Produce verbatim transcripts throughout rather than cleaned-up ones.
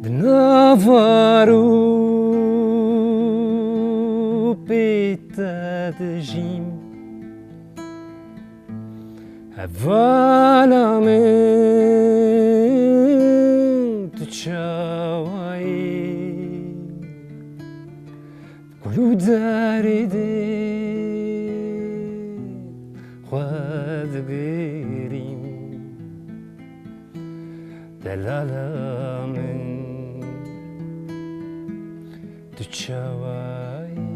Di nava rûpê te dijîm, hevala min tu çawa yî? Kul û derê dê xwe digirîm. Delala min, tu çawa yî?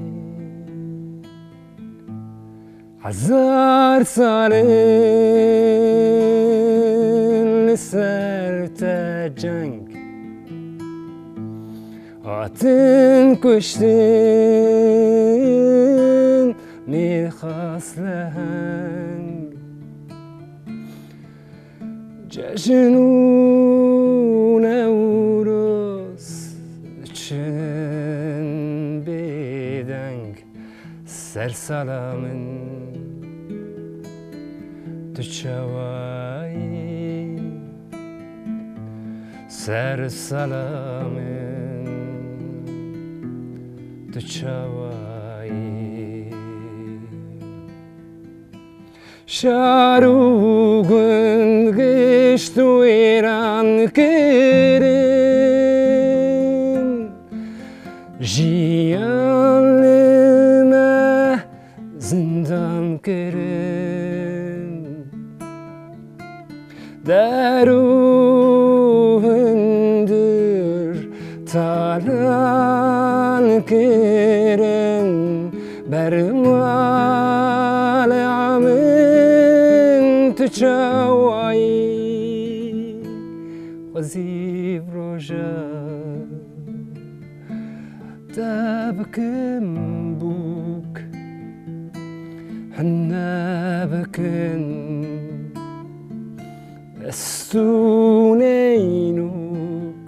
Hezar sal in li ser te ceng hatin kuştin, nêxas leheng. Cejn û Newroz çin bêdeng. Ser sala min, tu çawa yî? Ser sala min, tu çawa yî? Şar û gund gişt wêran kirin, jiyan li me zindan kirin. Der û hundir talan kirin, bermala min tu çawa yî? Xwezî bi roja te bikim bûk, hine bikin estûnê nûk,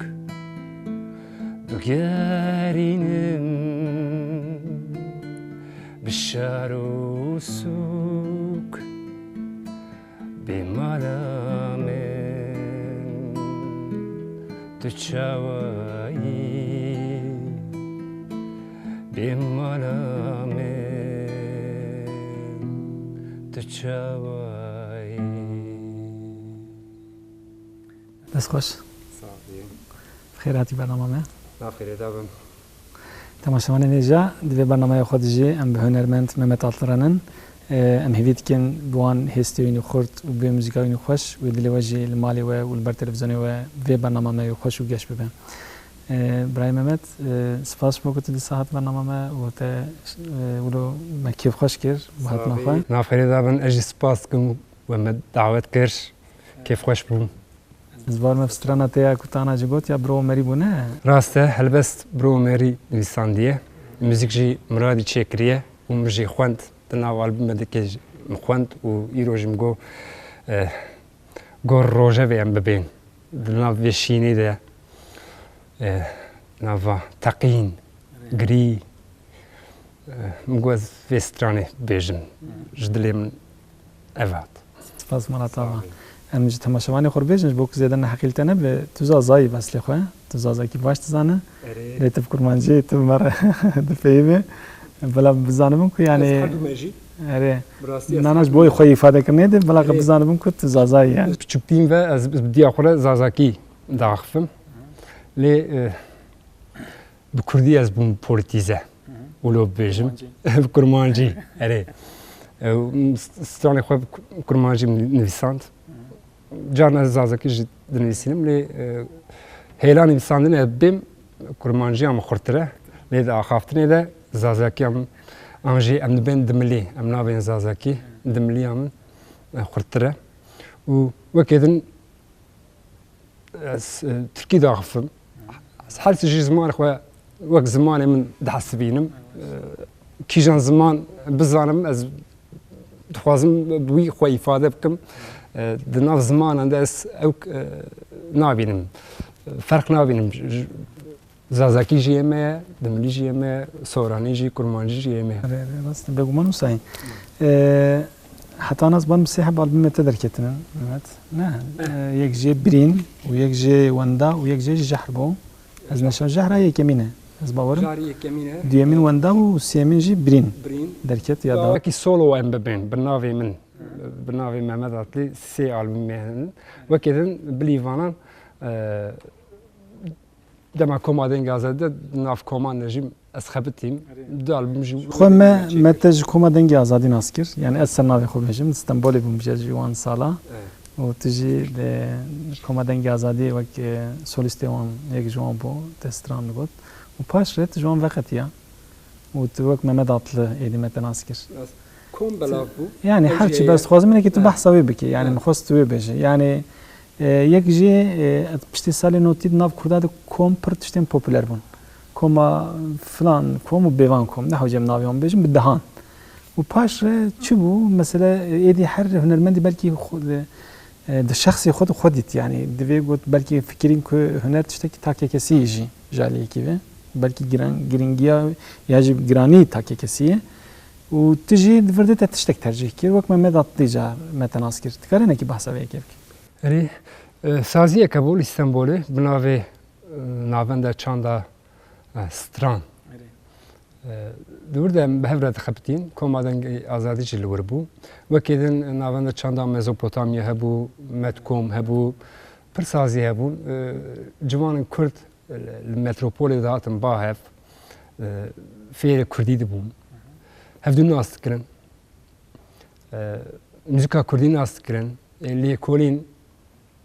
bigerînim bi şar û sûk. Bê mala min, tu çawa yî? Bê mala min, tu çawa yî? Dest xweş. Sax bî. Xêr hatî bernama me. Nav xêrê de bin. Temaşevanên hêja, di vê bernameya xwe de jî em bi hunermend Mehmet Altınren'in, e, em hêvî dikin bi wan hêstê wînî xurt û bi vê muzîka wînî xweş wê dilê we jî li malê we û li ber televîzyonê we vê bernama me wê xweş û geş bibe. E, Birayê Mehmet, e, spas ji bo ku tu dîsa hat bernama me û te, e, wilo me kêfxweş kir bi hatina xwe. Nav xêrê de bin, ez jî spas dikim we me dawet kir. Kêfxweş bûm. Ez bawer me bi strana te ya ku tana jî got ya Bro Omerî bû, ne? Rast e, helbest Bro Omerî nivîsandiye. Muzîk jî Miradî çêkiriye û min jî xwend. Di nav albûmê de kê min xwend û îro jî min got, eh, gor rojevê em bibên. Di nav vê şînê de, eh, nava teqîn, girî, Eh, min got ez vê stranê bêjim. Ji dilê min ev hat. Spas mala te. Sağ ol. Em ji temaşevanê xwe bêjin, ji bo ku zêde neheqî li te nebe, tu zazayî eslê xwe, tu zazakî baş dizane. Erê. Lê tu bi kurmancî, tu bi me re dipeyivî. Bila bizanibin ku, yanî, ez her du me jî. Erê. Bi rastî ez nana her ji du bo me jî. Xwe îfade kirinê de, bila, erê, bizanibin ku tu zazayî, yanî. Piçûktîn ve ez bi diya xwe re zazakî diaxifim. Lê, eh, Bi kurdî ez bûm polîtîze. Hı hı. Wilo bibêjim. Kurmancî. Bi kurmancî, erê. E, st-, stranê xwe bi ku-, kurmancî nivîsand. Hı hı. Carna ez zazakî jî dinivîsînim, lê, e, hêla nivîsandinê ez bêm kurmanciya min xurtir e. Lê di axaftinê de zazakiya min, an jî em dibên dimilî, em nabên zazakî, dimiliya min, e, xurtir e. Û wekê din Ez, e, tirkî diaxifim. Ez her tiştî ji zimanê xwe wek zimanê min dihesibînim. E, kîjan ziman bizanim, ez dixwazim bi wî xwe îfade bikim. E, di nav zimanan de ez ew, e, nabînim. Ferq nabînim. J-, Zazakî jî yê me ye, Dimilî jî yê me ye, Soranî jî, Kurmancî jî yê me ye. Erê, erê, rast e. Bêguman wisa ye. E, heta nas ban bi sê heb albûmê te derketine, Mehmet. Ne, e, yek jê Birîn û yek jê Wenda û yek jê Jehr bû. Ez neşa jehra yekemîn e. Ez bawerim. Jehra yekemîn e. Duyemîn wenda û sêyemîn jî birîn. Birîn. Derket ya da. Wekî solo em bibên, bi navê min, bi navê Mehmet Atlı sê albûmê hene. Wekî din bilîvanan, e, dema Koma Dengê Azadî de nav koman de jî ez xebitîm. Erê. Du albûm jî Xwe me, me te ji Koma Dengê Azadî nas kir. Yani ez ser navê xwe bêjim. Li Stenbolê bûm jî ji wan sala. Evet. Û tu jî li Koma Dengê Azadî wek, e, solîstê wan yek ji wan bû, te stran digot. Û paş re tu ji wan veqetiya. Û tu wek Mehmet Atlı êdî me te nas kir. Rast. Kom belav bû. Yani Ew her jî çi heye. Bes dixwazim hinekî tu Evet. Behsa wê bikî. Yani Evet. Min xwest tu wê bêjî. Yani, e, yek jî, e, piştî salê notî di nav Kurda de kom pir tiştên popüler bûn. Koma filan kom û bêvan kom. Ne hewce em navê wan bêjin, bi dehan. Û paş re çi bû? Mesela, e, êdî her hunermendî belkî xwe, e, di şexsê xwe de xwe dît. Yani divê got belkî fikirîn ku huner tiştekî takekesî jî ji aliyekî ve. Belkî giran-, giringiya ya jî giranî takekesî ye. Û tu jî di vir de te tiştek tercîh kir. Wek Mehmet Atlı ca me te nas kir. Dikare hinekî behsa vê yekê bikî? Erê, e, saziyeke bû li Stenbolê bi navê, e, Navenda Çanda, e, Stran. Erê. E, di wir de em bi hev re dixebitîn. Koma Dengê Azadî jî li wir bû. Wekî din Navenda Çanda Mezopotamya hebû, Metkom hebû. Pir sazî hebûn. E, ciwanên Kurd li metropolê dihatin ba hev, e, fêrê kurdî dibûn. Hevdû nas dikirin. E, muzîka kurdî nas dikirin. E, lêkolîn,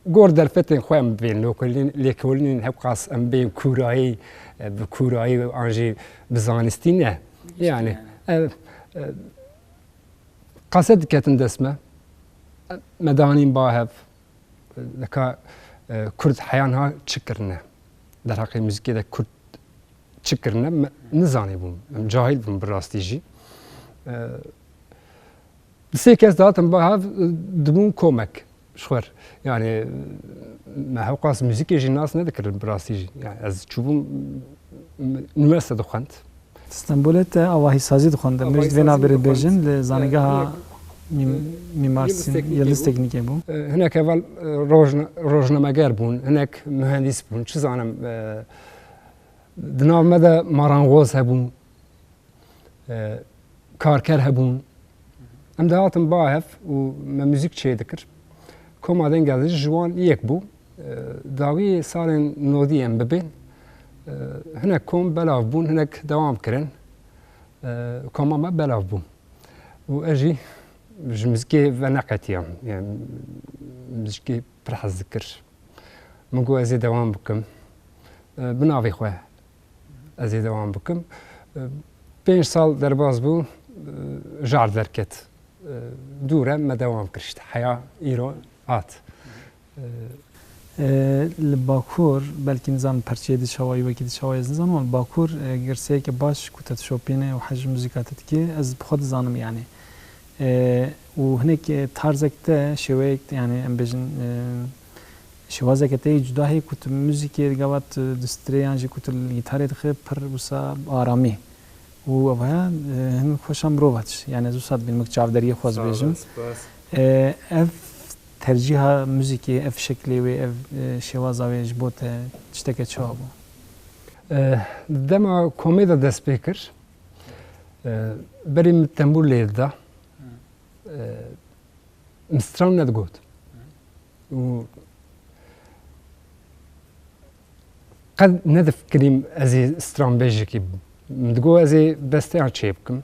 gor derfetên xwe em bên lêkolîn, lêkolînên hewqas em bên kûrayî, e, bi kûrayî an jî bi zanistî ne. Yani, ev, e, kaset diketin dest me. Me danîn ba hev. Nika, e, Kurd heya niha çi kirine? Derheqê muzîkê de Kurd çi kirine? Me nizanîbûm. Em cahil bûn bi rastî jî. E, di sê kes dihatin ba hev, e, dibûn komek ji xwe re. Yani, e, me hewqas muzîkê jî nas nedikirin bi rastî jî. Yani, ez çûbûm, m-, unîversîte dixwend. Stenbolê te avahîsazî dixwend. Em ji vê Avahîsazî navê re dixwend. Bêjin li E, zanîngeha hinek, mîm-, e, Mîmar Yildiz Sin-, Teknîkê Yildiz bû. Teknîkê bû. E, hinek heval, e, rojne-, rojnameger bûn, hinek mühendîs bûn, çi zanim, e, di nav me de marangoz hebûn, e, karker hebûn. Em dihatin ba hev û me muzîk çêdikir. Koma Dengê Azadî ji wan yek bû. E, dawî salên nodî em bibên. E, hinek kom belav bûn, hinek dewam kirin. E, koma me belav bû. Û ez jî ji muzîkê veneqetiyam. Yani, muzîkê pir hez dikir. Min got, "Ez ê dewam bikim." E, bi navê xwe ez ê dewam bikim. E, pênc sal derbas bû, e, jar derket. E, dû re me dewam kir işte. Heya îro hat. E, E, li Bakur, belkî nizanim perçeyê di çawayî wekî di çawayî ez nizanim, ama li Bakur, e, girseyeke baş ku te dişopîne û hez ji muzîka te dikî, ez bi xwe dizanim yani. E, û hinek, e, tarzek te, şêweyek te, yani em bêjin, e, şêwazeke te yê cuda heye ku tu muzîkê gava tu distrê yan jî ku tu li gîtarê dixê pir wisa aramî. Û ev heye, e, hin xweşa mirova diş. Yani ez wisa dibînim wek çavderiyê xwe ez Sağ ol, bêjim. Spas. E, ev tercîha muzîkê, ev şeklê wê, ev, e, şêwaza wê ji bo te tişteke çawa bû? E, dema komê de dest pê kir, e, berî min tembûr lê dida. E, min stran nedigot. Û qet nedifikirîm ez ê stranbêjekî bim. Min digot ez ê besteyan çêbikim,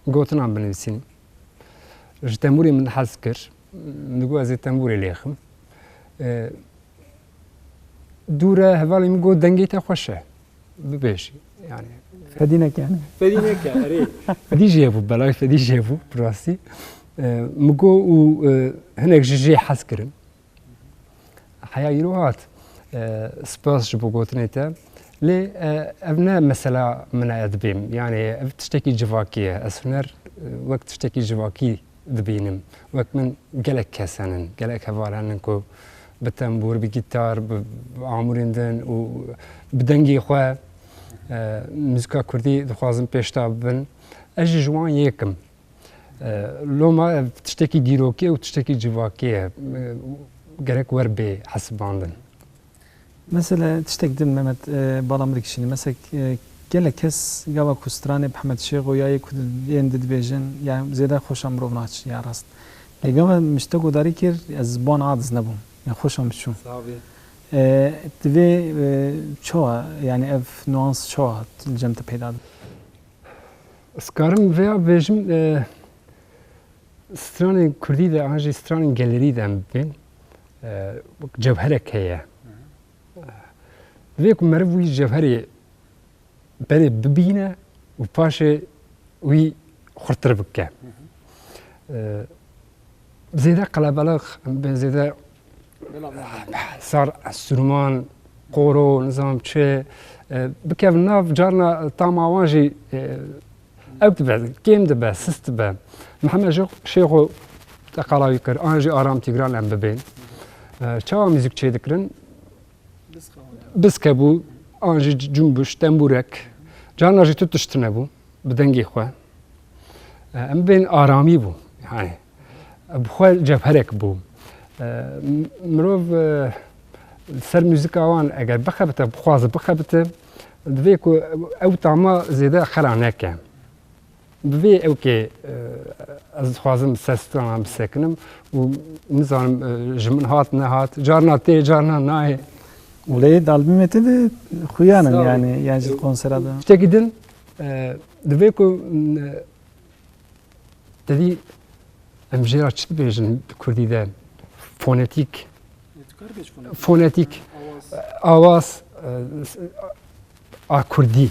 gotinan binivîsînim. Ji tembûrê min hez kir. Min digot ez ê tembûrê lêxim. E, dû re hevalê min got, "Dengê te xweş e. Bibêjî." Yani. Fedî neke yani. Fedî neke, erê. Fedî jê bû, belay fedî jê bû, bi rastî. E, min got û, e, hinek ji jê hez kirin. Heya îro hat. E, spas ji bo gotinê te. Lê, e, ev ne mesela min e dibêm. Yani ev tiştekî civakî ye. Ez huner, e, wek tiştekî civakî dibînim. Wek min gelek kes henin, gelek heval henin ku bi tembûr, bi gîtar, bi, bi amûrên din û bi dengê xwe, e, muzîka kurdî dixwazin pêşta bibin. Ez jî ji wan yek im. E, loma ev tiştekî dîrokî ye û tiştekî civakî ye. E, gerek wer bê hesibandin. Mesela tiştek din Mehmet, e, bala min dikişîne. Mesela, e, gelek kes gava ku stranê Mihemed Şêxo ya yê ku yên di dibêjin, ya zêde xweşa mirov naçin, ya rast. Lê gava min ji te guhdarî kir, ez ji wan aciz nebûm. Ya xweşa min çû. Sağ ol. E, divê, e, çawa, yani ev nuans çawa li cem te peyda dibe? Ez karim vêya bêjim, e, stranên kurdî de an jî stranên gelerî de em bibên, e, wek cewherek heye. Divê ku meriv wî cewherê berê bibîne û paşê wî xurtir bike. E, zêde qelebalix, em bibên zêde Bela bela. Sar enstrûman, qoro, nizam çi, e, bikevin nav, carna tama wan jî, e, ew dibe, kêm dibe, sist dibe. Mihemed Şêx-, Şêxo te qala wî kir, an jî Aram Tîgran em bibên. E, çawa muzîk çêdikirin? Biske bû, an jî cumbuş, tembûrek. Carna jî tu tişt tune bû. Bi dengê xwe. E, em bên aramî bû. Yani, bi xwe cewherek bû. E, m-, mirov, e, ser muzîka wan eger bixebite, bixwaze bixebite, divê ku ew tama zêde xera neke. Bi vê ewkê, e, ez dixwazim ser stranan bisekinim û nizanim, e, ji min hat nehat, carna tê, carna nayê. Lê di albûmê te de xuyan in, yani, yani ji konsera de. Tiştekî din, e, divê ku, e, te dî em jê re çi dibêjin bi kurdî de? Fonetîk. Fonetîk. Awaz. Awaz, e, s-, a kurdî.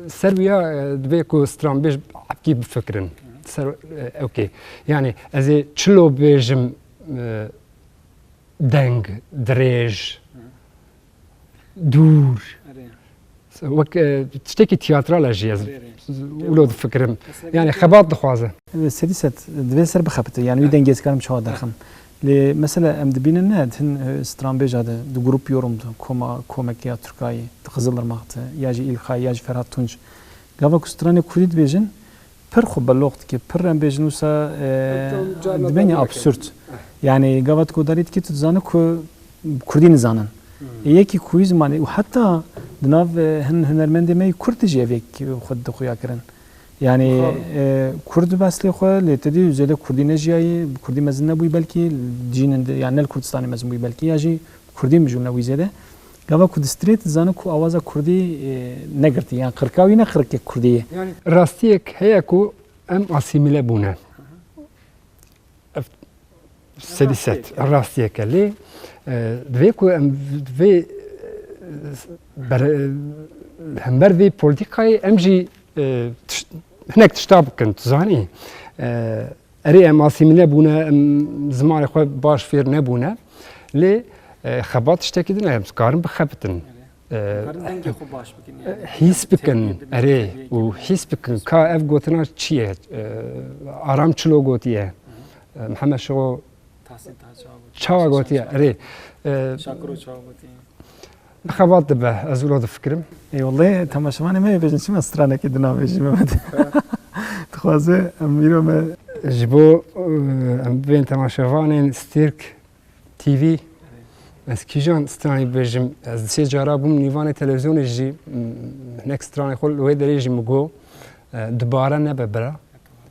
Ser wîya, e, divê ku stranbêj epkî bifikirin. Ser, e, ewkê. Yani ez ê çilo bêjim, e, deng, dirêj, dûr. Wek, e, tiştekî tiyatral e jî ez wilo difikirim. Yani xebat dixwaze. Sedî sed divê ser bixebite. Yani wî dengê ez karim çawa derxim. Lê mesela em dibînin ne, hin, e, stranbêja de, di grup yorum de, koma, komeke ya Tirkayê, di Qizilirmaq de, ya jî Îlkay, ya jî Ferhat Tunç. Gava ku stranê kurdî dibêjin, pir xwe beloq dike, pir em bêjin wisa, e, dibên ya absurd. Yani gava tu guhdarî dikî, tu dizanî ku kurdî nizanin. Yekî ku wî zimanê û heta di nav, e, hin hunermendê me yî kurd de jî ev yek xwe dide xuya kirin. Yani, e, kurd bes lê xwe, lê te dî zêde kurdî nejiyayî, bi kurdî mezin nebûyî belkî, dijînin de, yani ne li Kurdistanê mezin bûyî belkî, ya jî kurdî mijûl nebûyî zêde. Gava ku distrê, tu dizanî ku awaza kurdî, e, negirtî, yani qirka wî ne qirkek kurdî ye. Yani rastiyek heye ku em asîmîle bûne. Ev sedî sed rastiyek e. Lê, e, divê ku em vê, e, bere-, hember vê polîtîkayê em jî, e, tiş-, hinek tişta bikin, tu zanî. E, erê em asîmîle bûne, em zimanê xwe baş fêr nebûne. Lê, e, xebat tiştekî din e, em dikarin bixebitin. E, Karin dengê xwe baş bikin, yani. Hîs bikin, erê, û hîs bikin ka ev gotina çi ye? E, Aram çilo gotiye? E, Mihemed Şêxo çawa gotiye? Erê, e, Şakiro çawa gotiye? Bi xebat dibe, ez wilo difikirim. Ê, wellê, temaşevanê me bêjin, çima stranekê dinavêjî Mehmet? Dixwaze em îro me ji bo, e, em bibên temaşevanên Stîrk T V. Ez kîjan stranê bibêjim? Ez di sê cara bûm nîvanê televîzyonê jî, m, hinek stranê xwe li wê derê jî min got, e, dubare nebe bira.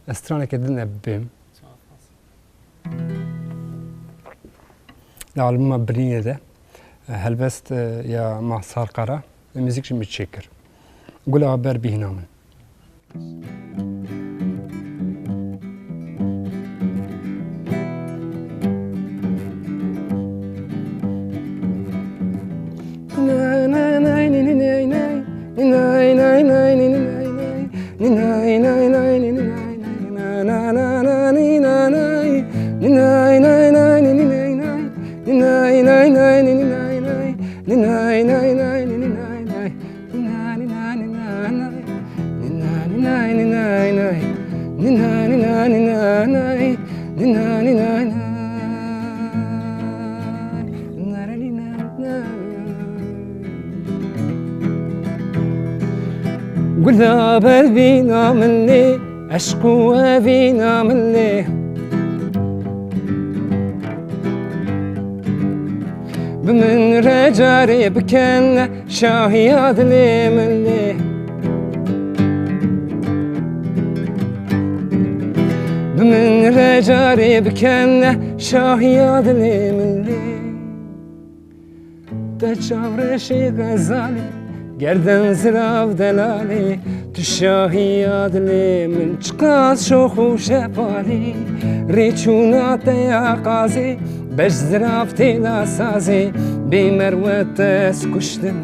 Ez straneke din ê bibêm. Li albûma Birînê de, e, helbest, e, ya Mahsar Qara, e, muzîk jî min çêkir. Gula ber bîhna min. Gula ber vîna min lê, eşq û evîna min lê. Bi min re carê bikin şahiya dilê min lê. Bi min re carê bikin şahiya dilê min lê. Te çavreşê xezalê, gerden zirav delalê, tu şahiya dilê min çiqas şox û şepalî. Rêçûna te ya qazê, beş zirav têla sazê, bê merwet ez kuştim,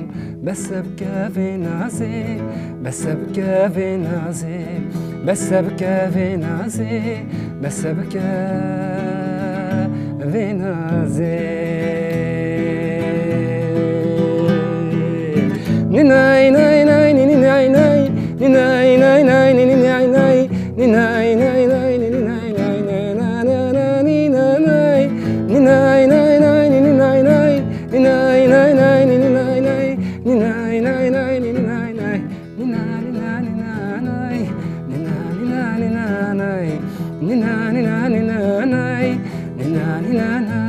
bese bike vê nazê, bese bike vê nazê, bese bike vê nazê, bese bike vê nazê. Ninay, nay, nay, ninay, nay, ninay, nay, nay, ninay, nay, ninay, nay, nay, ninay, nay, nay, na, na, na, ninay, nay, ninay, nay, nay, ninay, nay, ninay, nay, nay, ninay, nay, ninay, nay, nay, ninay, nay. Nina, nina, nina, nay. Nina, nina, nina, nay. Nina, nina, nina, nay. Nina, nina, nay.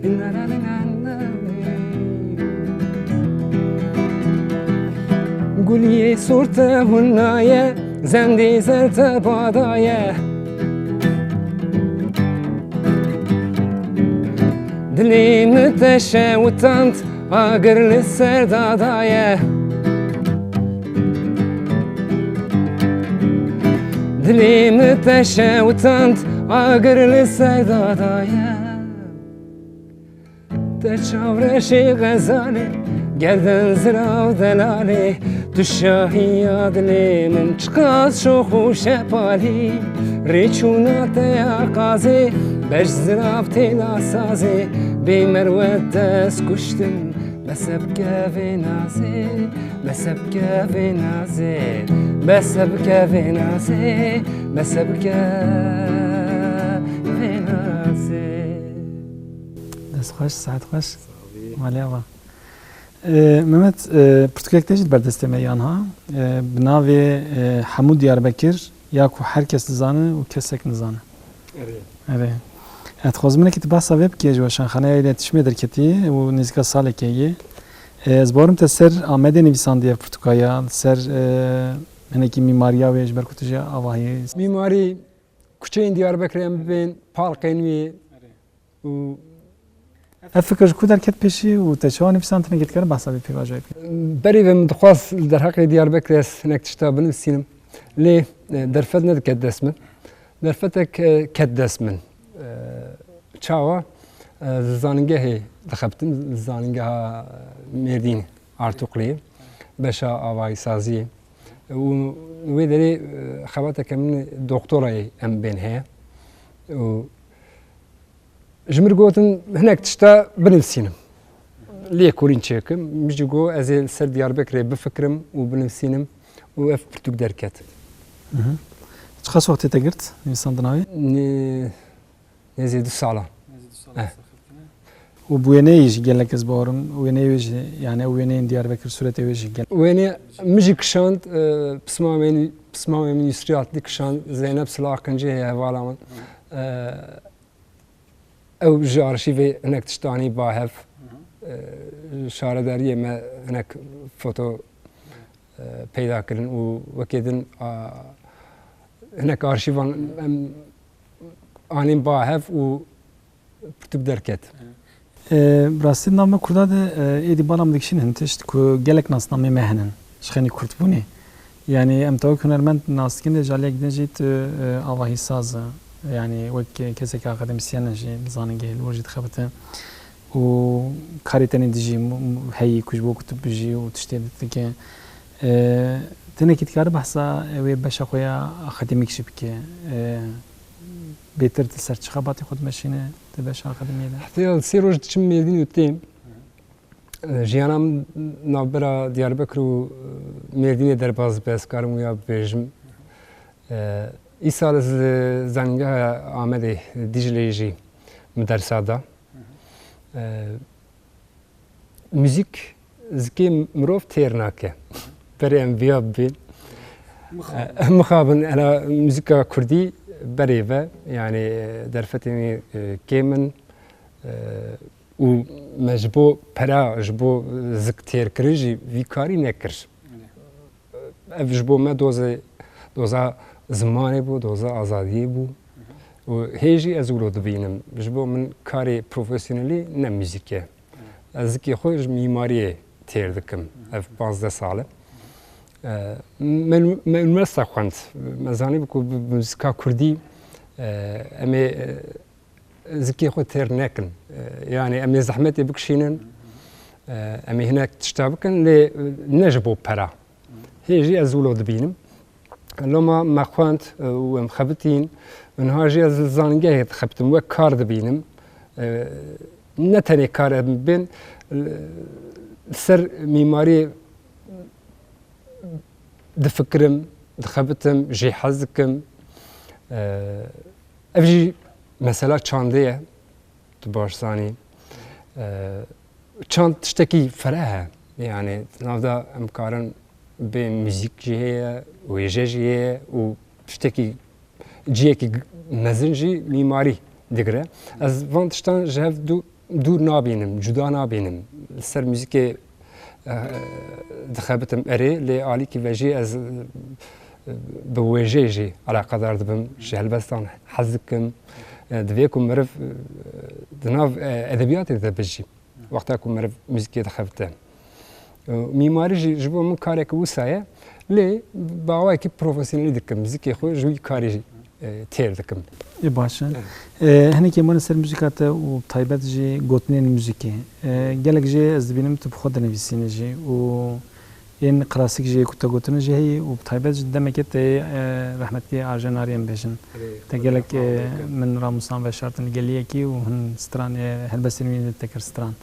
Nina, nina, nina, nay. Guliyê sor te hûn naye, zendê zer te badaye. Dilê min te şewitand, agir li ser dadaye. Dilê min te şewitand, agir li ser dadaye. Te çavreşê xezalê, gerden zirav delalê, tu şahiya dilê min çiqas şox û şepalî. Rêçûna te ya qazê, beş zirav têla sazê, bê merwet ez kuştim, bese bike vê nazê, bese bike vê nazê, bese bike vê nazê, bese bike vê nazê. Dest xweş, saet xweş. Malê ava. Ee, Mehmet, e, pirtûkek te jî di ber destê me yan ha. E, bi navê, e, Hemû Diyarbekir ya ku her kes dizane û kesek nizane. Erê. Erê. Ez dixwazim hinekî tu behsa vê bikî, ji weşanxaneya îletişimê derketî û nêzîka salekê yê. E, ez bawerim te ser Amedê nivîsandiye pirtûka ya, ser, e, hinekî mîmariya wê ji ber ku tu jî avahî. Mîmarî Kuçeyên Diyarbekirê em bibên, parkên wî û Ev fikir ji ku derket pêşî û te çawa nivîsandinekê dikare behsa vê pêvajoyê bike? Berî ve min dixwast li derheqê Diyarbekirê ez hinek tişta binivîsînim. Lê, e, derfet nediket dest min. Derfetek, e, ket dest min. E, çawa? E, li zanîngehê dixebtim, li zanîngeha Mêrdînê, Artukliyê, beşa avahîsaziyê. Û wê derê, e, xebateke min doktorayê em bên heye. Û ji min gotin, hinek tişta binivîsînim. Lêkolîn çêkim. Min jî got, ez ê li ser Diyarbekirê bifikirim û binivîsînim û ev pirtûk derket. Mhm. Çiqas wextê te girt nivîsandina wê? Nê-, nêzî du sala. Nêzî du sala Eh. Û bi wêneyê jî gelek ez bawerim, wêneyê wê jî, yani ew wêneyên Diyarbekir, sûretê wê jî gelek. Wênê min jî kişand, e, pismamên, pismamê min Yusrî Atlî kişand, Zeynep Silaqincî heye hevala min. E, Ew ji arşîvê hinek tişt anî ba hev. Hı hı. E, şaredariyê me hinek foto, e, peyda kirin û wekê din, a, hinek arşîvan em anîn ba hev û pirtûk derket. E, bi rastî di nav me Kurda de, e, êdî bala min dikişînin hin tişt ku gelek nasnameyê me hene ji xeynî kurdbûnê. Yani em te wek hunermend nas dikin, lê ji aliyek din jî tu, e, avahîsaz e. Yani wek kesekî akademîsyen e jî, li zanîngehê li wir jî dixebite. Û karê tenê dijî m-, m-, heyî ku ji bo ku tu bijî û tiştê dike. E, tenekî dikare behsa wê beşa xwe ya akademîk jî bike. E, bêtir di ser çi xebatê xwe dimeşîne di beşa akademiyê de? Heta ya sê roj diçim Mêrdîn û têm. Jiyana min navbera Diyarbekir û, e, Mêrdînê derbas dibe, ez karim wiya bibêjim. E, îsal ez li Zanîngeha Amedê Dîcleyê jî min dersa da. E, muzîk zikê mirov têr nake. Berê em viya bibên. Mixabin. E, mixabin, ela muzîka kurdî berê ve, yani, e, derfetên wî, e, kêm in. Û me ji bo pera, ji bo zik têrkirin jî vî karî nekir. Ev ji bo me dozê, doza zimanê bû, doza azadiyê bû. Û hê jî ez wilo dibînim. Ji bo min karê profesyonelî ne muzîk e. Ez zikê xwe ji mîmariyê têr dikim. Ev panzdeh sal e. E, me, me unîversîte xwend. Me zanîbû ku bi, bi muzîka kurdî, e, em ê, e, zikê xwe têr nekin. E, yanî em ê zehmetê bikişînin, e, em ê hinek tişta bikin, lê, e, ne ji bo pera. Hê jî ez wilo dibînim. Loma me xwend, e, û em xebitîn. Niha jî ez li zanîngehê dixebitim, wek kar dibînim. E, ne tenê kar em bên, li ser mîmariyê difikirim, dixebitim, jê hez dikim. E, ev jî mesela çandê ye, tu baş zanî. E, çand tiştekî fereh e. Yanî, di nav de em karin bê muzîk jî heye, wêje jî heye û tiştekî, cihekî mezin jî mîmarî digire. Ez van tiştan ji hev dû-, dûr nabînim, cuda nabînim. Li ser muzîkê, eh, dixebitim erê, lê alîkî ve jî ez, eh, bi wêjeyê jî eleqedar dibim, ji helbestan hez dikim. Eh, divê ku meriv, eh, di nav, eh, edebiyatê de be jî. Wexta ku meriv muzîkê dixebite. Mîmarî jî ji bo min kareke wisa ye, lê bi awayekî profesyonelî dikim. Zikê xwe ji wî karî, e, têr dikim. Ê baş e. Evet. E, hinekî em werin ser muzîka te û bi taybet jî gotinên muzîkê. E, gelek jê ez dibînim tu bi xwe dinivîsînî jî û ên klasîk jî ku te gotine jî heye û bi taybet jî demekê te, e, rehmetî Arjen Arî em bêjin. Erê, Te Xwedê gelek, rehma e, wê ke. Min ramûsan veşartin li geliyekî û hin stran, e, helbestên wî te kir stran.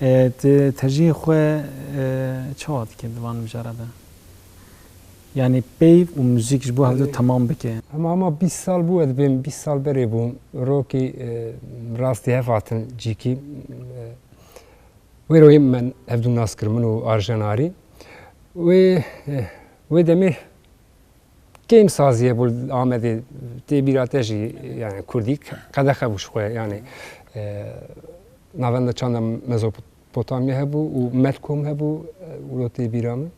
E, tu tercihê xwe, e, çawa dikî di van mijara de? Yanî peyv û muzîk ji bo hevdu Erê. Temam bike. Hema, hema bîst sal bû, ez dibêm bîst sal berê bû. Rokî, e, rastî hev hatin cîkî. E, wê royê min hevdu nas kir, min û Arjen Arî. Wê, e, wê demê Kêm sazî hebû li Amedê, tê bîra te jî, yani kurdî qedexe bû ji xwe, yani, e, navenda çanda Mezopotamya hebû û Metkom hebû, e, wilo tê bîra min.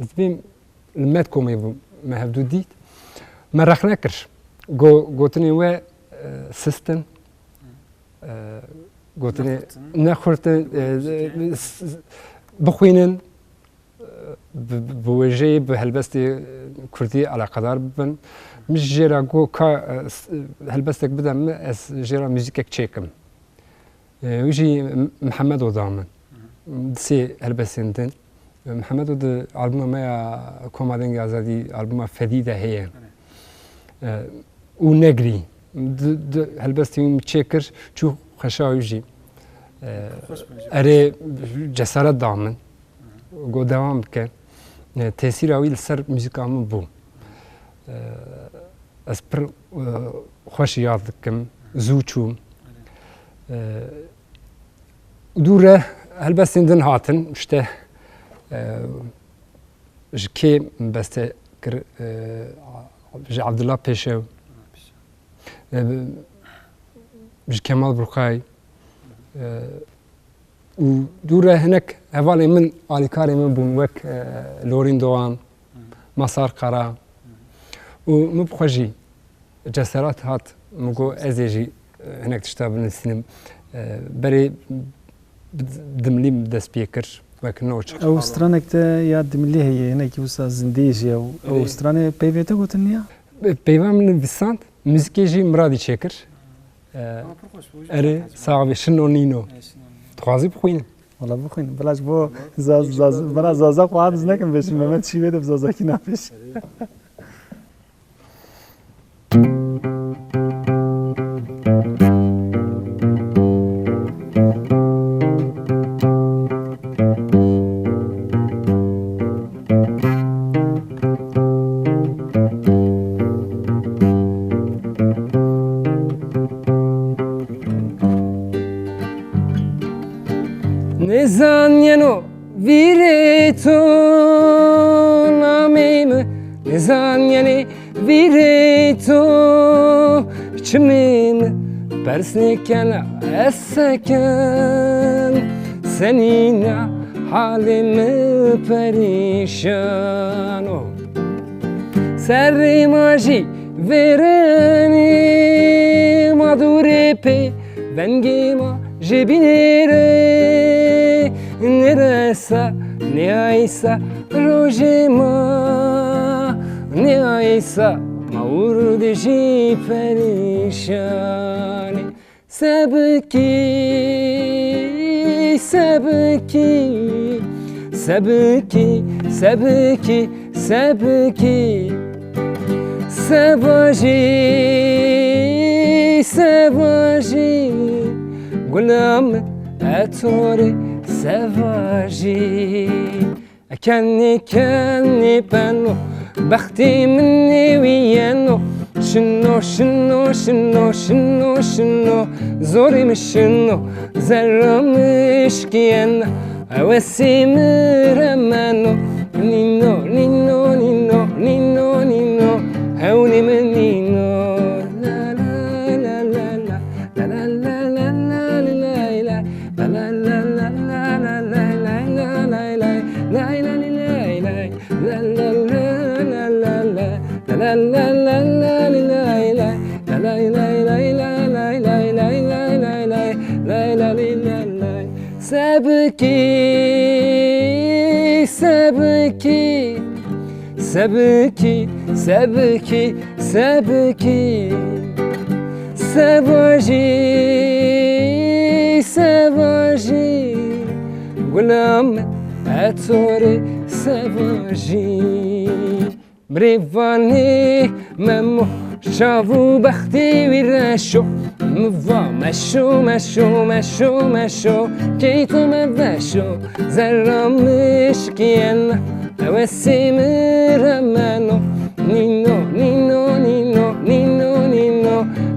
Ez dibêm li Metkomê bû, me hevdû dît. Me rex nekir. Go-, gotinên we, e, sist in. E, gotinê Nexurtin. Nexurtin, e, s-, s-, bixwînin. bi, bi, bi wêjeyê, bi helbestê kurdî eleqedar bibin. Min jê re got, ka, e, s-, helbestek bide min, ez jê re muzîkek çêkim. E, wî jî M-, Mihemedo da min. Di sê helbestên din. E, Mihemedo di albuma me ya Koma Dengê Azadî, albuma Fedî de heye. E, û Negrî. Du, du helbestên wî min çêkir, çû xweşa wî jî. E, Xweş bû jî. Erê, cesaret da min. Got, devam bike. E, tesîra wî li ser muzîka min bû. E, ez pir, e, xweş yad dikim, zû çûm. E, dû re helbestên din hatin, işte, e, ji kê min beste kir, e, ji Abdullah Pêşew. E, ji Kemal Burkay, e, û dû re hinek hevalên min, alîkarên min bûn, wek, e, Lorîn Doğan, Masar Kara û min bi xwe jî cesaret hat, min got, ez ê jî, e, hinek tişta binivîsînim. E, berê bi dimilî min dest pê kir, wek Noç. Ew stranek te ya dimilî heye, hinekî wisa zindî jî ye. Ew stranê peyvê te gotin niya? Peyva min nivîsand. Muzîkê jî Miradî çêkir. Ee, Ama pir xweş bû, jî erê, pir xweş bû. Sax bî, Şino Nîno. Ee, Şino Nîno. Dixwazî bixwînî? Wala bixwîn. Bila ji bo Zaz-, Zaz-, bira Zaza xwe aciz nekin, bêjin Mehmet şîvê de bi Zazakî nabêjin. Erê. Nêzanyeno vîrê to namê mi, nêzanyene vîrê to çimê mi. Persnê kela ez sekin, senîna halê min perîşan o. Serrê ma jî vêrenê, ma dûrê pê vengê ma jê bînêrê. Nêresa, nêaysa rojê ma, nêaysa ma wir dijî perîşanê. Sebikî, sebikî, sebikî, sebikî, sebikî. Sevajî, sevajî, gula min, etorê sevajî. Kenê, kenê beno, bextê min nêwî yeno. Şino, şino, şino, şino, şino, zorê min şino, zerra min şikiyena, hewesê min remeno. Nîno, nîno, nîno, nîno, nîno, hewnê min nîno. La, la, la, la, la. Sebikî, sebikî, sebikî, sebikî. Sevajî, sevajî, gula min, etorê sevajî. Mirêvanê Memo, çav û bextê wî reş o. Min va meşo, meşo, meşo, meşo, key tu me veşo. Zerra min şikiyena, hewesê min remeno. Nîno, nîno, nîno, nîno, nîno,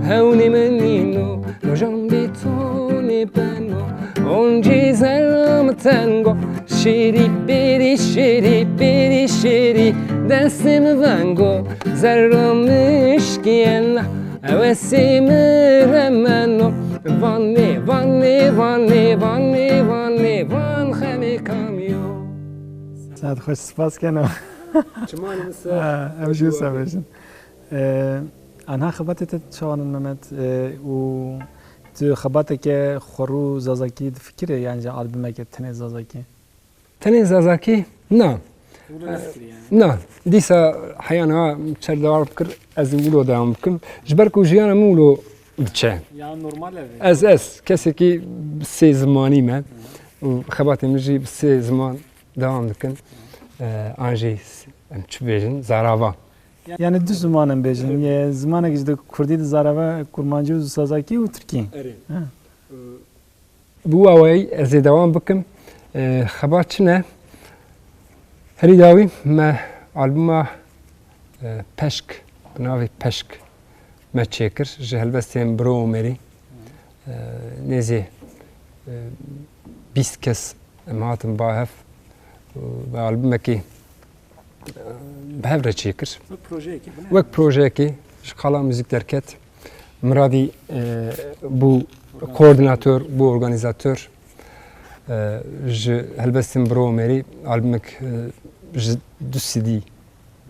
hewnê min nîno. Rojan bê to nêbeno, oncê zerra min tengo. Şêrî pêrî, şêrî pêrî, şêrî, destê min vengo. Zerra min şikiyena, hewesê min remeno. Vanê, vanê, vanê, vanê, vanê, van xemê kamyo. Saet xweş, spas kena. Çimanê min ser. Ha, em jî wisa bêjin. Ee, anha xebatê te çawan in Mehmet? Ee, û tu xebateke xwerû zazakî difikirî, yan jî albumeke tenê zazakî? Tenê zazakî? Na. Wilo nefikirî yani? Na. Dîsa heya niha çer dewam kir, ez ê wilo dewam bikim. Ji ber ku jiyana min wilo diçe. Ya normal ev e. Ez, ez kesekî bi sê zimanî me. Û xebatê min jî bi sê ziman dewam dikin. Ee, an jî s-, em çi bêjin? Zarava. Yani du ziman em bêjin. Erê. Yê zimanek ji di kurdî di zarava kurmancî û zazakî û tirkî. Erê. Ha. Ee, Bi wawayî ez ê dewam bikim. Ee, xebat çi ne? Herî dawî me albuma, e, Peşk, bi navê Peşk me çêkir. Ji helbestên Bro Omerî, e, nêzî, e, bîst kes em hatin ba hev. Û bi albumekî, e, bi hev re çêkir. Wek projeyekî bû, ne? Wek projeyekî ji Qala Muzîk derket. Miradî, e, bû koordînator, bû organîzator. E, ji helbestên Bro Omerî albumek, e, ji du C D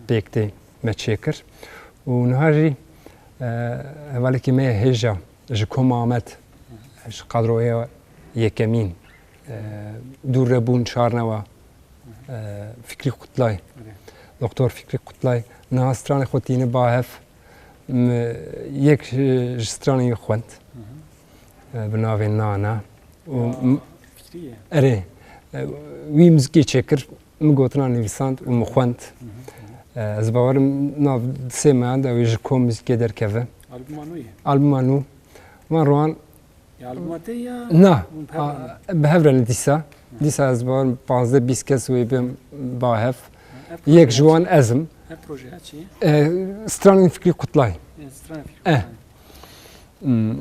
pêk tê me çêkir. Û niha jî, e, hevalekî me ye hêja ji Kom Amed, ji kadroya yekemîn, e, dûr re bûn çarnewa, e, Fikrî Kutlay. Erê. Doktor Fikrî Kutlay niha stranê xwe tîne ba hev. Min yek ji, ji stranên wî xwend. Hı hı. E, bi navê Nana. Û Ya, m-, Fikrî ye. Erê. E, wî muzîkê çêkir, min gotina nivîsand û min xwend. Hı hı, hı hı. E, ez bawerim nav di sê meyan de wê ji Kom Muzîkê derkeve. Albuma nû ye? Albuma nû. Van Rohan Ya albuma te ya Na, hûn bi hev re a, ne? Bi hev re ne dîsa. Hı. Dîsa ez bawerim panzdeh bîst kes wê bên ba hev. Ev Yek proje ji wan çi? Ez im. Ev proje çi? E, stranên Fikrî Kutlay. E, stranên Fikrî Eh. Kutlay. Hmm,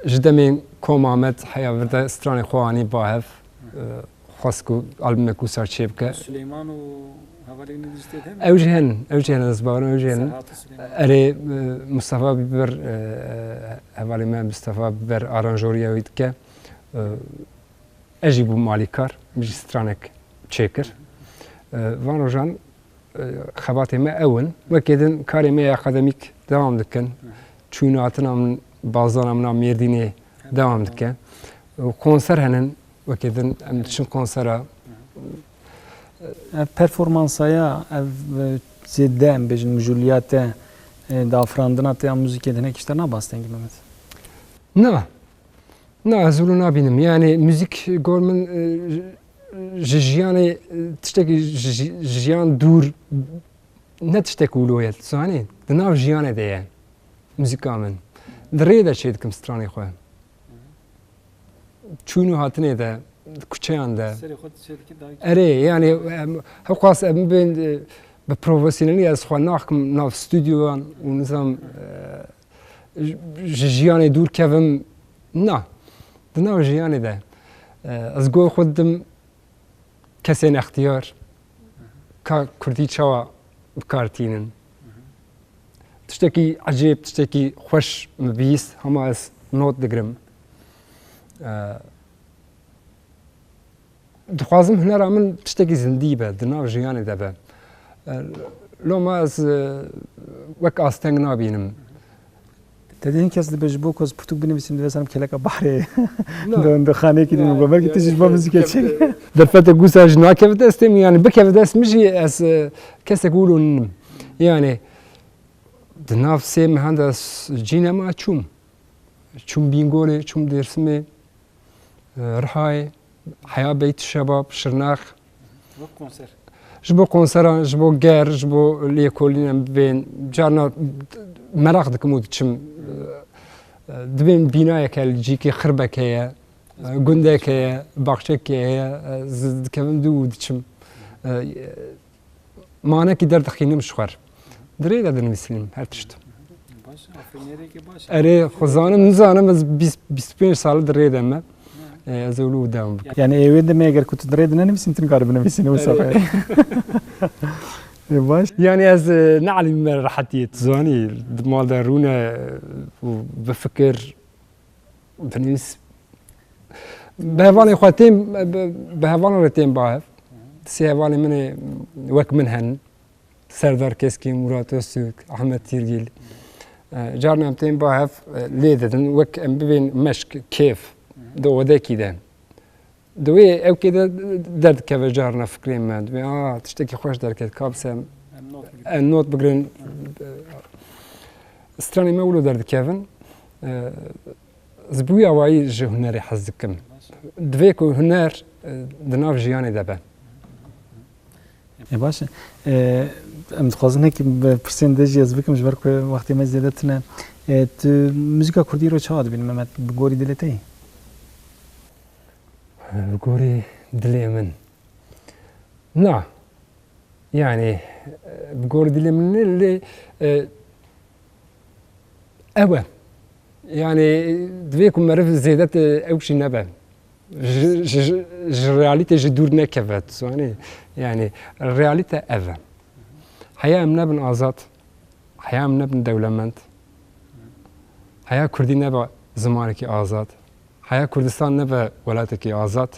ji demên Kom Amed heya vir de stranê xwe anî ba hev. Hı. E, xwest ku albumek wisa çêbike. Suleyman û Hevalên wî dijî tê de ne? Ew jî hene, ew jî hene, ez bawerim ew jî hene. Serhat û Silêman. Erê, e, Mustafa Biber, e, hevalê me Mustafa Biber aranjoriya wî dike. E, ez jî bûm alîkar, min jî stranek çêkir. E, van rojan, e, xebatê me ew in. Wekî din karê me yê akademîk dewam dikin. Çûn û hatina min, bazana min a Mêrdînê dewam dike. Û konser henin, wekî din em diçin konsera. Ev performansaya, ev, e, zêde, em bêjin, mijûliya te, e, di afirandina te ya muzîkê de hinek ji te naba astengî, Mehmet? Na. Na, ez wilo nabînim. Yani muzîk gor min, e, ji, ji jiyanê, e, tiştekî ji, ji, jiyan dûr, ne tiştek wilo ye, tu zanî? Di nav jiyanê de ye muzîka min. Di rê de çê dikim stranê xwe. Çûn û hatinê de, di kuçeyan de. Serê xwe çê dikî daha. Erê, yani, em, hewqas em bên, e, bi profesyonelî ez xwe naxim nav studyoyan û nizam, e, ji, ji jiyanê dûr kevim. Na. Di nav jiyanê de, e, ez gor xwe didim kesên extiyar, ka kurdî çawa bi kar tînin. Tiştekî ecêb, tiştekî xweş min bihîst, hema ez not digirim. E, dixwazim hunera min tiştekî zindî be, di nav jiyanê de be. E, loma ez, e, wek asteng nabînim. Te dî hin kes dibe ji bo ku ez pirtûk binivîsim, divê zanim keleka bahrê. Na. Di, di xaneyekî din, belkî tu jî ji bo muzîkê çêkî. Derfetek wisa jî nakeve destê min, yani bikeve dest min jî ez, e, kesek wilo ninim. Yani di nav sê mehan de ez cî nema çûm. Çûm Bîngolê, çûm Dêrsimê, e, Rihayê, Heya Beyt Şebab, Şirnex. Wek konser. Ji bo konseran, ji bo ger, ji bo lêkolîn em bibên, carna meraq dikim û diçim. E, e, dibên bînayeke li cîkê xirbek heye, e, gundek heye, baxçekê heye, e, ez dikevim dû û diçim. E, manekî derdixînim ji xwe re. Di rê de dinivîsînim her tişt. Baş, afirînerêkê baş. Erê, xwe zanim, nizanim, ez bîst, bîst û pênc sal di rê de me. E, ez ewlû dewam bikim. Yani ê wê demê eger ku tu di rê de nenivîsîn, tu nikare binivîsînî wisa. Erê. Ê baş. Yani ez, e, neelîm me rehetiyê, tu zanî, di mal de rûne û bifikir, binivîs. Bi hevalên xwe tên, bi, bi hevalan re tên bahev. Sê hevalên min ê wek min henin. Serdar Keskin, Murat Öztürk, Ahmet Tirgil. E, carna em tên bahev, e, lê didin, wek em bibên meşk, kêf, di odekî de. Di wê ewkê de derdikeve carna fikrên me. Dibê, a, tiştekî xweş derket, ka bise em, em not bigirin. Em not bigirin. Stranê me wilo derdikevin. E, ez bi wî awayî ji hunerê hez dikim. Divê ku huner, e, di nav jiyanê de be. E, baş e. E, em dixwazin hekî bi pirsên de jî ez bikim, ji ber ku wextê me zêde tune. E, tu muzîka kurdî îro çawa dibînî, Mehmet, bi gorî dilê te yî? Bi gorî dilê min. Na. Yani, e, bi gorî dilê min ne, lê, e, ew e. Yani, divê ku meriv zêde te ew jî nebe. Ji, ji, ji, ji realîte jî dûr nekeve, tu zanî? Yani, realîte ev e. Heya em nebin azad, heya em nebin dewlemend, heya kurdî nebe zimanekî azad, heya Kurdistan nebe welatekî azad,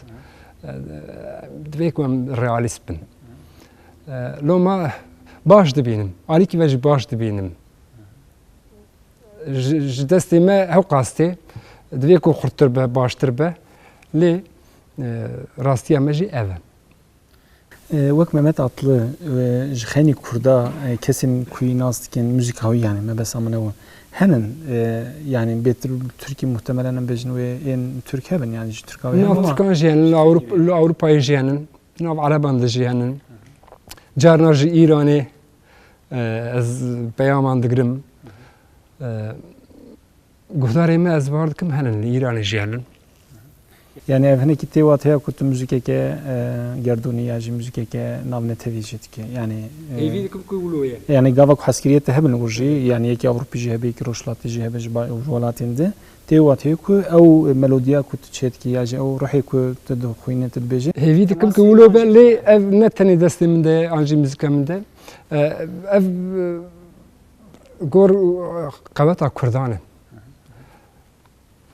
e, divê ku em realîst bin. E, loma baş dibînim, alîkî ve jî baş dibînim. Ji, ji destê me hewqas tê. Divê ku xurttir be, baştir be. Lê, e, rastiya me jî ev e. E, wek Mehmet Atlı, e, ji xeynî Kurda, e, kesên ku yî nas dikin, muzîka wî, yani, mebesta min ew e. Henin, e, yani, bêtir Tirkî muhtemelen em bêjin wê ên Tirk hebin, yani, ji Tirka wê. Nav Tirkan jî henin, li Ewropa, li Ewropayê jî henin, nav Ereban de jî henin. Carna ji Îranê, e, ez peyaman digirim. E, Guhdarê me, ez bawer dikim henin, li Îranê jî henin. Yani ev hinekî tê wateya ku tu muzîkeke, e, gerdûnî ya jî muzîkeke navnetewî jî dike. Yani, e, Hêvî dikim ku wilo ye. Yani gava ku heskiriyê te hebin wir jî, yani yekî Ewropî jî hebe, yekî Rojhilatî jî hebe ji ba-, ji welatên di. Tê wateya ku ew melodiya ku tu çêdikî ya jî ew ruhê ku tu dixwînî, tu dibêjî. Hêvî dikim ku wilo be, lê ev ne tenê destê min de ye, an jî muzîka min de. E, ev, e, gor, e, qeweta Kurdan e.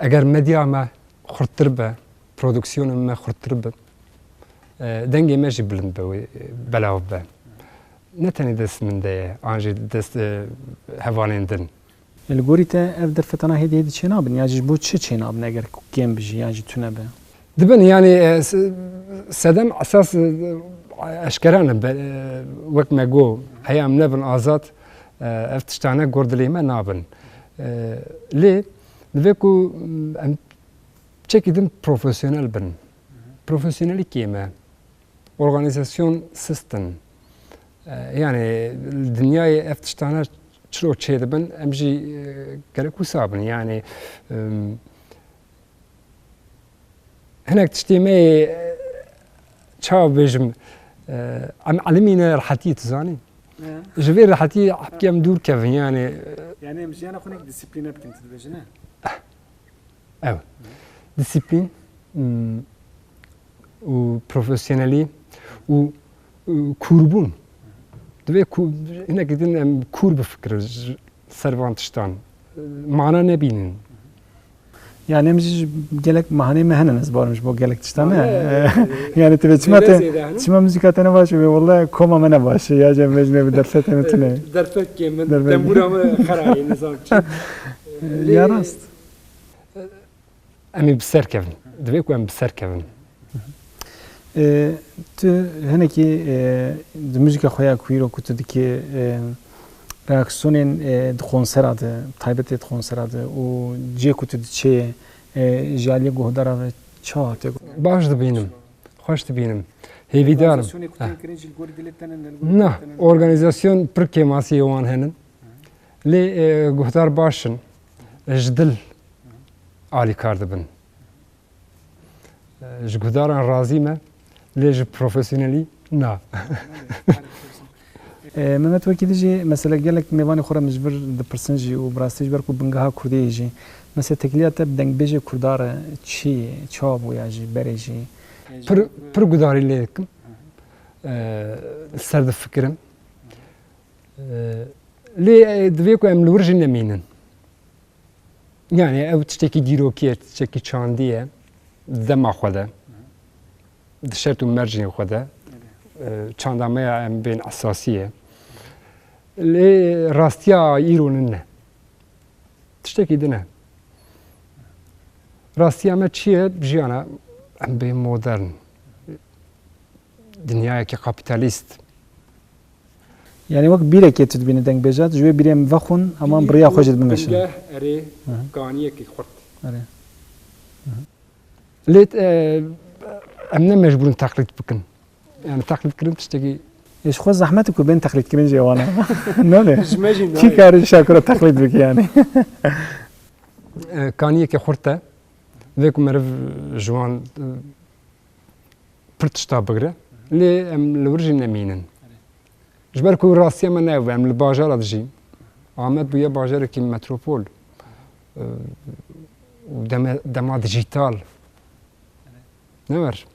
Eger medya me xurttir be, produksiyonên me xurttir bin, e, dengê me jî bilind be, wê, e, belav be. Ne tenê dest min de ye, an jî dest, e, hevalên din. Li gorî te ev derfetana hêdî hêdî çênabin, ya jî ji bo çi çênabin eger ku kêm bijî, ya jî tune be? Dibin, yani, e, s-, sedem esas, e, eşkera ne be, e, wek me got, heya em nebin azad, e, ev tiştane gor dilê me nabin. E, lê divê ku, m, em çekî din profesyonel bin. Profesyonelî kêm e. Organîzasyon sistem. E, yani, li dinyayê ev tiştane çiro çêdibin, em jî, e, gerek wisa bin. Yani, em, hinek tiştê me yê, e, çawa bêjim, e, em elimîne rehetiyê, tu zanî. Ji vê rehetiyê hepkî em dûr kevin, yani. Yani em jiyana xwe nek disiplîne bikin, tu dibêjî, ne? Ew. Disiplîn, mm, û profesyonelî û, û kûrbûn. Divê ku hinekî din em kûr bifikirin ji ser van tiştan. Mana nebînin. Yani em jî gelek mahanê me hene, ez barim ji bo gelek tiştan ne. Mane, e, yani tu çima zêde te, zêde hene. Çima muzîka te ne baş be? Wallahî koma me ne baş e. Ya cem vejne bi derfetê me tune. E, derfetkê min, derfet, tembûra me xerayê, nizam çi. Ya rast. Em ê bi ser kevin. Divê ku em bi ser kevin. E, tu hinekî, e, di muzîka xwe ya ku îro ku tu dikî, e, reaksiyonên, e, di konsera de, taybetê di konsera de û cihê ku tu diçê, e, ji aliyê guhdara ve çawa hatiye? Baş dibînim. Xweş dibînim. Hêvîdar im. Organizasyonê ku tên kirin jî li gorî dilê te ne, ne li gorî dilê te ne? Na, organizasyon pir kêmasiyê wan henin. Lê, e, guhdar baş in. Ji dil alîkar dibin. E, ji guhdaran razî me, lê ji profesyonelî na. E, Mehmet Wekîlî jî, mesela, gelek mêvanê xwe re min ji vir dipirsin jî û bi rastî ji ber ku bingeha kurdî ye jî. Mesela, têkiliya te bi dengbêjê kurda re çi ye? Çawa bû ya jî berê jî? Pir, pir gudarî lê dikim. E, li ser difikirim. E, lê, e, divê ku em li wir jî nemînin. Yani ew tiştekî dîrokî ye, tiştekî çandî ye, di dema xwe de, di şert û mercên xwe de, e, çanda me ya em bên esasî ye. Lê rastiya îro nine. Tiştekî din e. Rastiya me çi ye? Jiyana em bên modern. Dinyayekî kapîtalîst. Yani wek bîrekê tu dibînî dengbêja, tu ji wê bîrê em vexwin, heman bi riya xwe jî dibimeşin. Bingeh, erê, Hı hı. Kaniyekî xurt. Erê. Lê, e, em ne mecbûr in teqlîd bikin. Yani teqlîd kirin tiştekî. Ê, ji xwe zehmet e ku bên teqlîd kirin jî wana. Nane. Ji me jî nayê. Kî kare ji şakira teqlîd bike yani? E, kaniyekî xurt e. Vê ku meriv ji wan, e, pir tişta bigire, lê em li wir jî nemînin. Ji ber ku rastiya me ne ew e, em li bajara dijîn. Amed bûye bajarekî metropol, e, û deme-, dema dijîtal. Ne wer?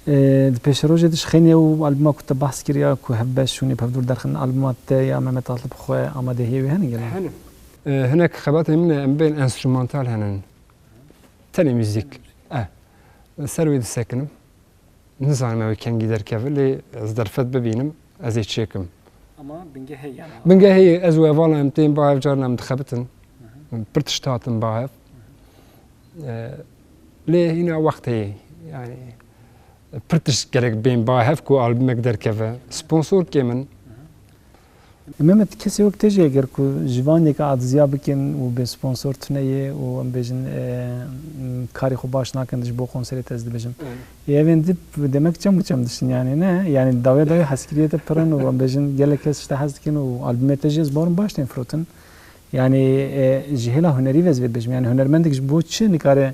E, di pêşerojê de ji xeynî ew albuma ku te behs kiriya, ku hevbeş hûn ê bi hevdû derxin, albuma te ya Mehmet Atlib xwe amadehiyê wê hene gelo? Hene. E, hinek xebatên min e, em bên enstrümantal henin. Tenê muzîk. E, ser wê disekinim. Nizanim ew ê kengî derkeve, lê ez derfet bibînim, ez ê çêkim. Ama bingehê heye yani. Bingehê heye, ez û hevala em tên ba hev, carna em dixebitin. Hı hı. Pir tişt hatin ba hev. Hı hı. E, lê hîna wext heye. Yani, pir tişt gerek bên ba hev ku albumek derkeve. Sponsor kêm in. Hı hı. Mehmet, kesê wek te jî eger ku ji van yeka aciziya bikin û bê sponsor tune ye û em bêjin, e, karê xwe baş nakin, ji bo konserê te ez dibêjim. Evet. Ê evên dî demek çem û çem dişin yani, ne? Yani dawê dawê hezkiriyê te pir in û em bêjin gelek kes ji te hez dikin û albûmê te jî ez barim baş tên firotin. Yani, e, ji hêla hunerî ve ez vê dibêjim. Yani hunermendek ji bo çi nikare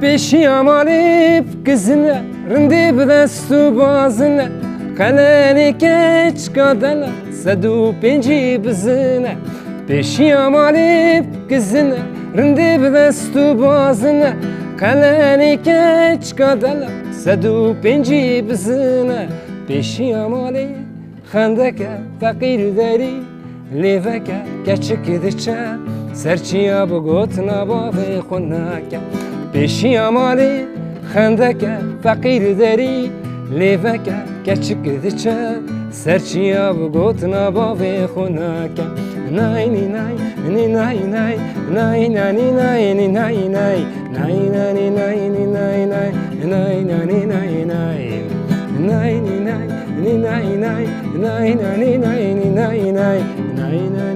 Pêşiya malê kizin e, rindê bi dest û bazin e, qelenê keçika del e, sed û pêncî bizin e. Pêşiya malê kizin e, rindê bi dest û bazin e, qelenê keçika del e, sed û pêncî bizin e. Pêşiya malê xendeke feqîr derî, lêveke keçik diçe, serçiya bi gotina bavê xwe nake. Pêşiya malê xendeke feqîr derî, lêveke keçik diçe, serçiya bi gotina bavê xwe nake. Nay nî nay, nî nay nay, nay na nî nay, nî nay nay, nay na nî nay, nî nay nay, nay na nî nay nay. Nay nî nay, nî nay nay, nay na nî nay, nî nay nay, nay na